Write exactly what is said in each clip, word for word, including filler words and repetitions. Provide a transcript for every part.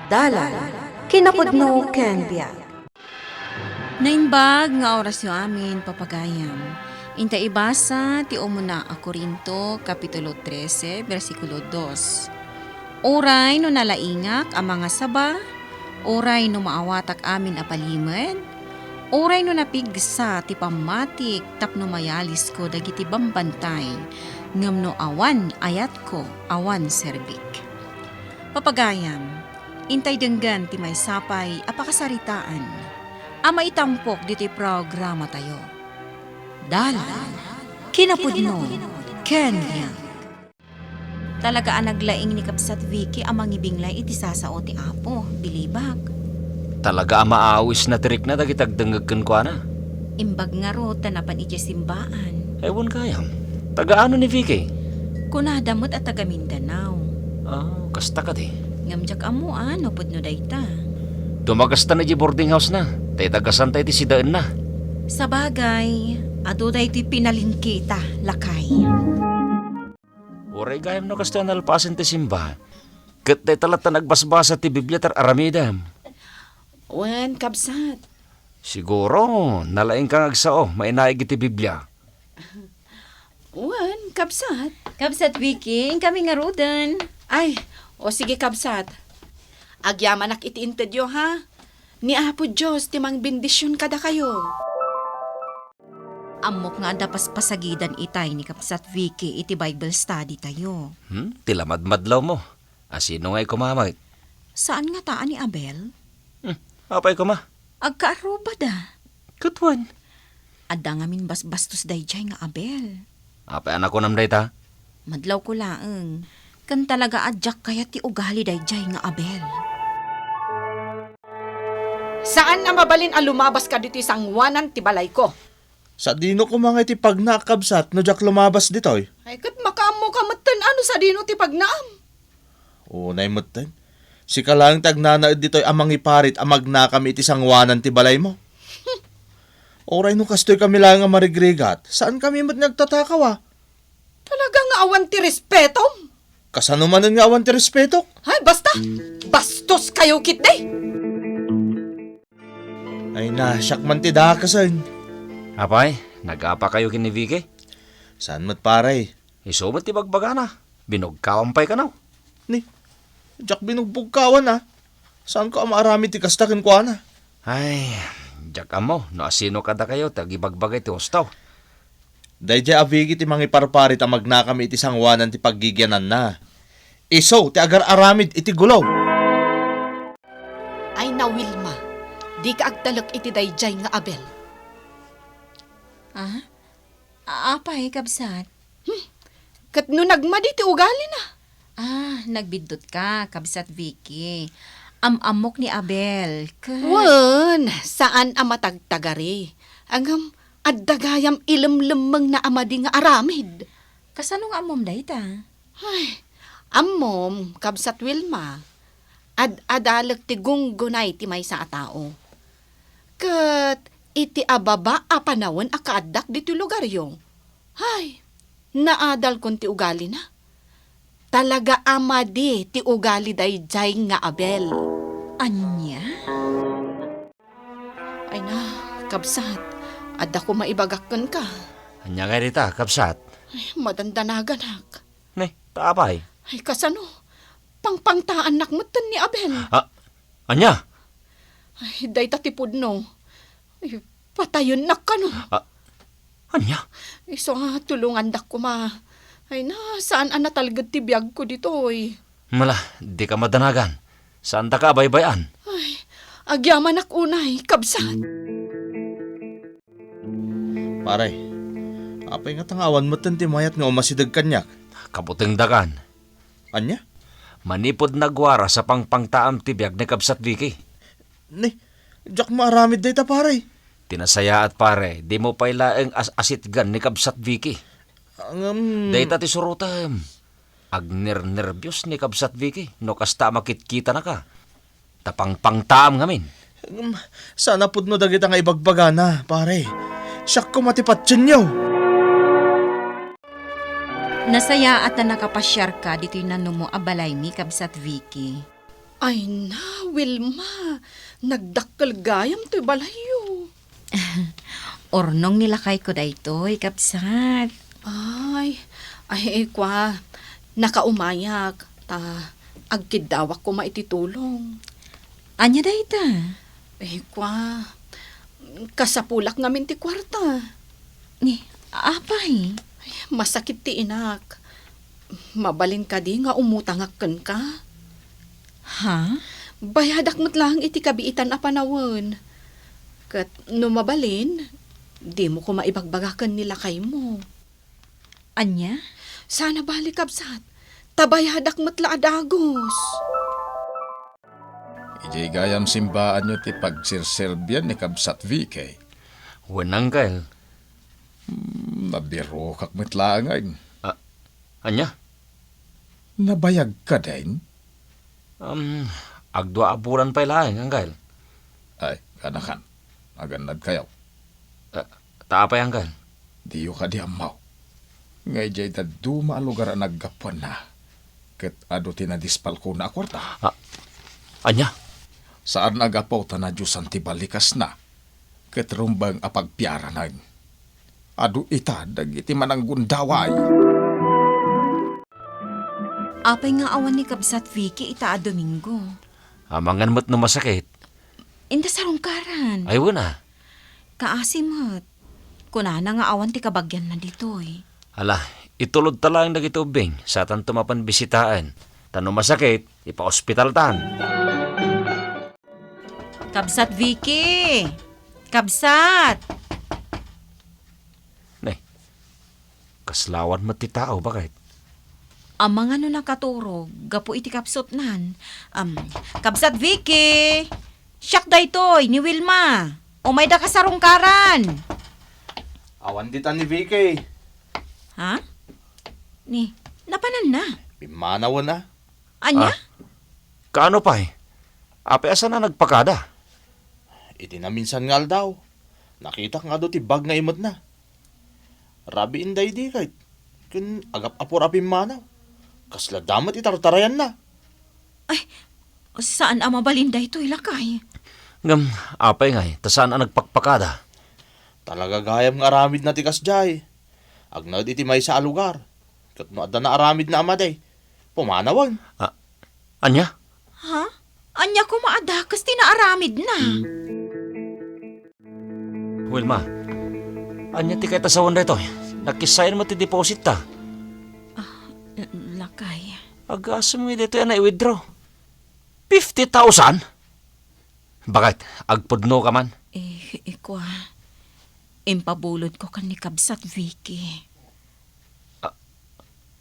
Dalan, kinapudno ken biag. Naimbag nga orasyo amin, papagayam. Inta ibasa ti umuna a Corinto, Kapitulo trese, bersikulo dos. Uray no nalaingak a mangasaba, uray no maawatak amin a palimed, uray no napigsa ti pammatik tapno mayalisko dagiti bambantay, ngem no awan ayatko, awan serbik. Papagayam, intay denggen ti maysa pay a pakasaritaan a maitampok ditoy programatayo. Dalan, kinapudno, ken biag. Talaga a naglaing ni Kabsat Vicky a mangibinglay iti sasao ti Apo, bilibak. Talaga a maawisna ti rikna dagiti agdengngeg kenkuana. Imbag ngarud ta napan idiay simbaan. Ay, wen gayam. Taga ano ni Vicky? Kunada met a taga Mindanao. Ah, kasta kadi. Ngem diak ammo a no pudno dayta. Dumakastan idiay boarding house na. Tay tagasanta iti sidaenna. Sabagay, adu daytoy pinalingkita, lakay. Uray gayam no kastoy a nalpasen ti simba. Ket dayta latta nagbasbasa ti Biblia ti ar-aramidem. Wen, kabsat. Siguro, nalaingka nga agsao, mainaig iti Biblia. Wen, kabsat. Kabsat Vicky, inkami ngaruden. Ay, o sige, kabsat. Agyamanak iti intedyo, ha? Ni Apo Dios ti mangbendision kadakayo. Ammok nga adda paspasagidan itay ni Kabsat Vicky iti Bible study tayo. Hmm? Ti lamadmadlaw mo. A sino ngay koma met? Saan ngata a ni Abel? Hmm, apay koma? Agkaarrubada. Ket wen? Adda ngamin basbastos daydiay nga Abel. Apay a nakunam dayta? Madlawko laeng. Ken talaga a diak kayat ti ugali daydiay nga Abel. Saan a mabalin a lumabas ka ditoy sangoanan ti balayko. Sadino koma nga iti pagnaak, kabsat, no diak lumabas ditoy? Ay, ket makaammo ka metten a no sadino ti pagnaam. Unay metten. Sika laeng ti agnanaed ditoy a mangiparit a magnakam iti sangoanan ti balaymo. Uray no kastoy kami laeng a marigrigat, saan kami met nga agtatakaw, a? Talaga nga awan ti respetom. Kasano manen nga awan ti respetok? Ay, basta! Bastos kayo, kitdi! Ay na, siak man ti dakasen. Apay, nagapa kayo ken ni Vicky? Saan met, pare? Isu met ti bagbagana. Binugkawan pay kano. Ni, diak binugbugkawan, a. Saanko a maaramid ti kasta kenkuana. Ay, diak ammo no asino kadakayo ti agibagbagay ti husto. Daydiay a Vicky ti mangiparparit a magnakam iti sangoanan ti paggigiananna. Isu ti agar-aramid iti gulo. Ay na, Wilma, dika agtalek iti daydiay nga Abel. Ah? A-, apay, kabsat? Hmm. Ket no nagmadi ti ugalina? Ah, nagbiddutka, kabsat Vicky. Am-ammok ni Abel, ket Wen, saan a matagtagari. Ngem, adda gayam ilemlemmengna a madi nga aramid. Kasano nga ammom dayta? Ay, ammom, kabsat Wilma, ad-adalek ti gunggunay ti maysa a tao. Ket iti ababa a panawen a kaaddak ditoy lugaryo, ay, naadalkon ti ugalina. Talaga a madi ti ugali daydiay nga Abel. Ania? Ay na, kabsat, adda koma ibagak kenka. Ania ngay dita, kabsat? Ay, madandanaganak. Ne, ta apay? Ay, kasano? Pangpangtaannak metten ni Abel. Ah, ania? Ay, dayta ti pudno. Ay, patayennak kano. Ah, ania? Isu nga tulongandak koma. Ay na, saan a natalged ti biagko ditoy. Mala, dika madanagan. Saandaka a baybay-an. Ay, agyamanak unay, kabsat. Pare, apay ngata nga awan metten ti mayat nga umasideg kaniak? Kabutengdakan. Ania? Manipud nagwaras a pangpangtaam ti biag ni Kabsat Vicky. Ni, diak maaramid dayta, pare. Ti nasayaat, pare, dimo pay laeng as-asitgan ni Kabsat Vicky. Ngem dayta ti surotem. Agnernerbios ni Kabsat Vicky no kasta a makitkitanaka. Ta pangpangtaam ngamin. Ngem, saan a pudno dagita nga ibagbagana, pare. Siak koma ti patienyo. Nasayaat a nakapasiarka ditoy nanumo a balaymi, Kabsat Vicky. Ay na, Wilma, nagdakkel gayam toy balayyo. Urnong ni lakayko daytoy, kabsat. Ay, ay, kwa, nakaumayak, ta agkiddawak koma iti tulong. Ania dayta? Ay, kwa, kasapulak ngamin ti kuarta. Ni, apay? Ay, masakit ti inak. Mabalin kadi nga umutangak kenka? Ha? Bayadak met laeng iti kabiitan a panawen. Ket no mabalin, dimo koma ibagbaga ken ni lakaymo. Ania? Saan a bale, kabsat. Ta bayadak met la a dagus. Idiay gayam simbaanyo ti pagserserbian ni Kabsat Vicky? Wen, Uncle. Hmm, nabirokak met laeng. Ah, ania? Nabayag ka din? Um, agdua a bulan pay laeng, Uncle. Ay, kanakan. Agannad kayo. Ah, ta apay, Uncle? Diyo kadi ammo nga idiay dadduma a lugar a naggapuanna, ket adu ti nadispalkona a kuarta. Ah, ania? Saan a gapu ta nadiosan ti balikasna, ket rumbeng a pagpiaranen. Adu ita dagiti mananggundaway. Apay nga awan ni Kabsat Vicky ita a Domingo? Amangan met no masakit. Inda sarungkaran. Ay, wen a. Kaasi met. Kunana nga awan ti kabagianna ditoy. Ala, itulodta laeng dagiti ubbing, satanto mapan bisitaen. Ta no masakit, ipaospitaltan. Kabsat Vicky! Kabsat! Ne, kaslawan met ti tao, baket. Amangan no nakaturog gapu iti kapsutnan. Am, Kabsat Vicky! Siak daytoy, ni Wilma. Umayda kasarungkaran. Awan dita ni Vicky. Ha? Ni, napananna? Pimmanawen a. Ania? Ah, kaano pay? Apay a saan a nagpakada? Iti naminsan nga aldaw, nakitak nga adu ti bag nga imetna. Rabiin daydi ket, ken agap-apor a pimmanaw. Kasla damet itartarayanna. Ay, saan a mabalin daytoy, lakay. Ngem, apay ngay, ta saan a nagpakpakada? Talaga gayam nga aramidna ti kasdiay. Agnaed iti maysa a lugar. Ket no adda naaramidna a madi, pumanawen. Ah, ania? Ha? Ania koma a dakes ti naaramidna? Wilma, ania ti kaitasawan daytoy? Nakissayan met ti depositta. Ah, l-, lakay. Agasem nga daytoy a nai-withdraw. Fifty thousand? Baket, agpudno ka man? Eh, ikua, impabulod ko ken ni Kabsat Vicky. Ah,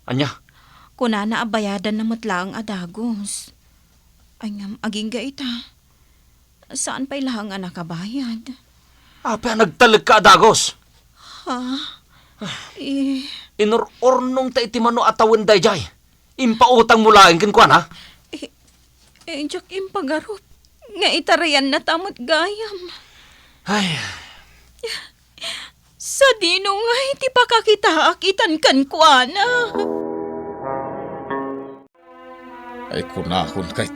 ania? Kunana a bayadanna met laeng a dagus. Ay ngem, agingga ita. Saan pay laeng a nakabayad. Apay a nagtalekka a dagus? Ha? Eh. Inur-urnongta iti mano a tawen daydiay. Impautangmo laeng kenkuana? Eh, eh, diak impagarup nga itarayanna ta met gayam. Ay. Sadino ngay ti pakakitaak itan kenkuana? Ay, kunakon ket,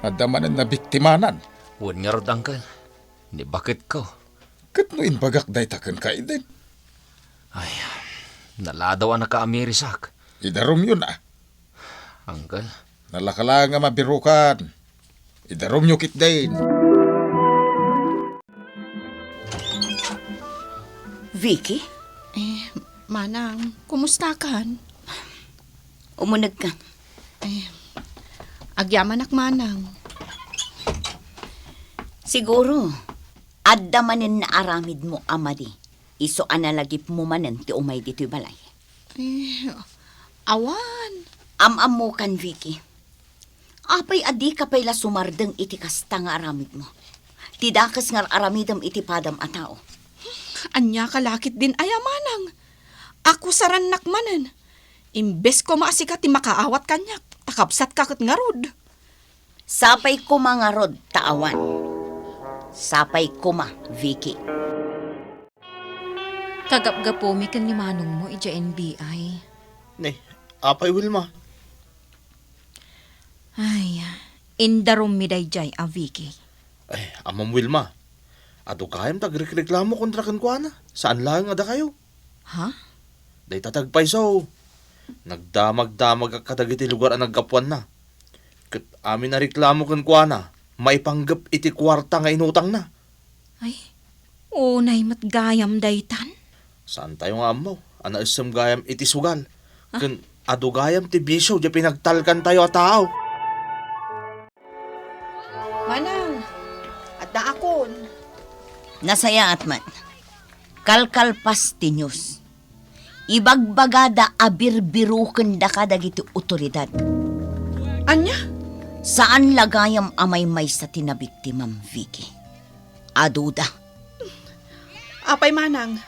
adda manen nabiktimanan. Wen ngarud, Uncle. Ni baketko. Ket no imbagak dayta kenka, Eden? Ay, naladaw a nakaamirisak. Idarumyon a. Uncle. Nalaka laeng a mabirukan. Idarumyo ketdin. Vicky? Eh, Manang, kumusta kan? Umuneg ka. Eh, agyamanak, Manang. Siguro, adda manen naaramidmo a madi, isu a nalagipmo manen ti umay ditoy balay. Eh, awan. Am-ammokan, Vicky. Apay a dika pay la sumardeng iti kasta nga aramidmo? Ti dakes nga ar-aramidem iti padam a tao. Ania ka la ketdin aya, Manang? Akusarannak manen. Imbes koma a sika ti makaawat kaniak, ta kabsatka ket ngarud. Sapay koma ngarud ta awan. Sapay koma, Vicky. Kagapgapumi ken ni manongmo idiay N B I. Ne, apay, Wilma? Ay, Indarummi daydiay a Vicky. Ay, Amam Wilma, adu gayam ti agrikreklamo kontra kenkuana. Saan laeng a dakayo. Ha? Dayta ti agpayso. Nagdamagdamagak kadagiti lugar a naggapuanna. Ket amin a reklamo kenkuana, maipanggep iti kuarta nga inutangna. Ay, unay met gayam daytan. Saantayo nga ammo a naessem gayam iti sugal. Ah? Ken adu gayam ti bisio diay pinagtalkantayo a tao. Manang, addaakon. Nasayaat met. Kalkalpas ti news. Ibagbagada a birbirokendaka dagiti otoridad. Ania? Saan la gayam a maymaysa ti nabiktimam, Vicky. Aduda. Apay manang,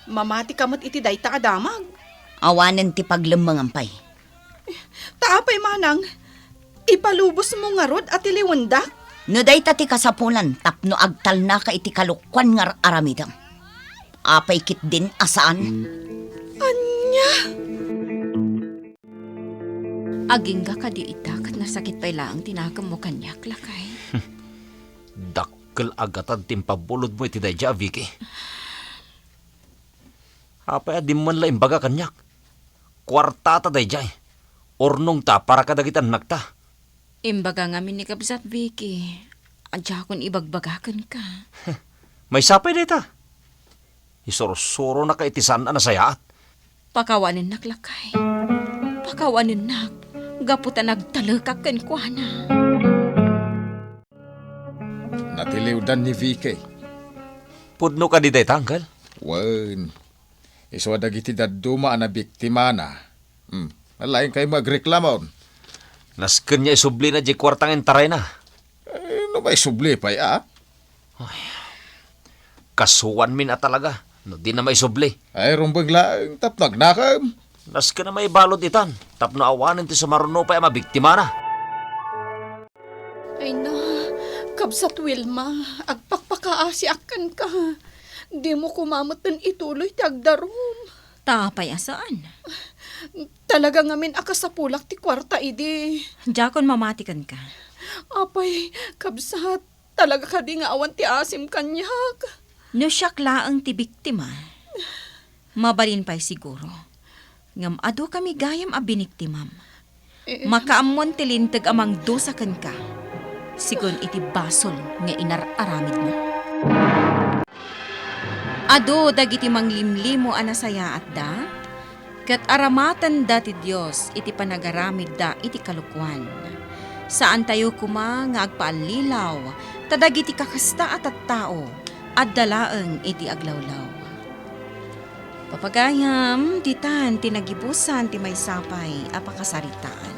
mamatika met iti dayta a damag? Awanen ti paglemmengam pay. Ta apay manang, ipalubosmo ngarud a tiliwendak? No dayta ti kasapulan tapno agtalnaka iti kalokuan nga ar-aramidem, apay ketdin a saan? Ania? Agingga kadi ita ket nasakit pay laeng ti nakemmo kaniak, lakay. Dakkel a gatad ti impabbulodmo iti daydiay a Vicky. Apay a dimman la imbaga kaniak? Kuartata daydiay. Urnongta para kadagiti annakta. Imbaga ngamin ni Kabsat Vicky a diakon ibagbaga kenka. Maysa pay dayta. Isursuronaka iti saan a nasayaat. Pakawanennak, lakay. Pakawanennak gapu ta nagtalekak kenkuana. Natiliwdan ni Vicky. Pudno kadi dayta, Uncle? Wen. Isu a dagiti dadduma a nabiktimana. Hmm. Laeng kaymo agreklamon. Nasken nga isublina diay kuarta nga intarayna. Eh, no maisubli pay, a? Ay, kasuanmin a talaga no di na maisubli. Ay, rumbeng laeng tapno agnakem. Nasken a maibalud itan tapno awanen ti sumaruno pay a mabiktimana. Ay na, Kabsat Wilma, agpakpakaasiak kenka. Dimo koma metten ituloy ti agdarum. Ta apay a saan? Talaga ngamin a kasapulak ti kuarta idi. Diakon mamati kenka. Apay, kabsat, talaga kadi nga awan ti asim kaniak? No siak laeng ti biktima, mabalin pay siguro. Ngem adu kami gayam a biniktimam. Eh, makaammon ti linteg a mangdusa kenka, sigun iti basol nga inar-aramidmo. Adu dagiti manglimlimo a nasayaatda, ket aramatenda ti Dios iti panagaramidda iti kalokuan. Saantayo koma nga agpaallilaw, ta dagiti kakasta a tattao, adda laeng iti aglawlaw. Papagayam, ditan ti nagibusan ti maysa pay a pakasaritaan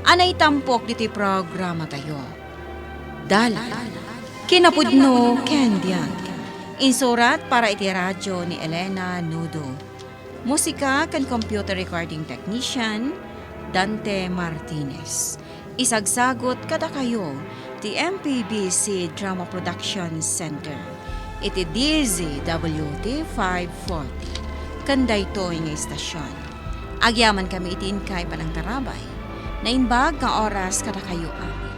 a naitampok ditoy programatayo. Dalan, kinapudno ken biag. Insurat para iti radyo ni Elena Nudo. Musika ken computer recording technician, Dante Martinez. Isagsagut kadakayo ti M P B C Drama Production Center iti D Z W T five forty. Ken daytoy nga istasyon, agyamankami iti inkay panangtarabay. Naimbag nga oras kadakayo amin.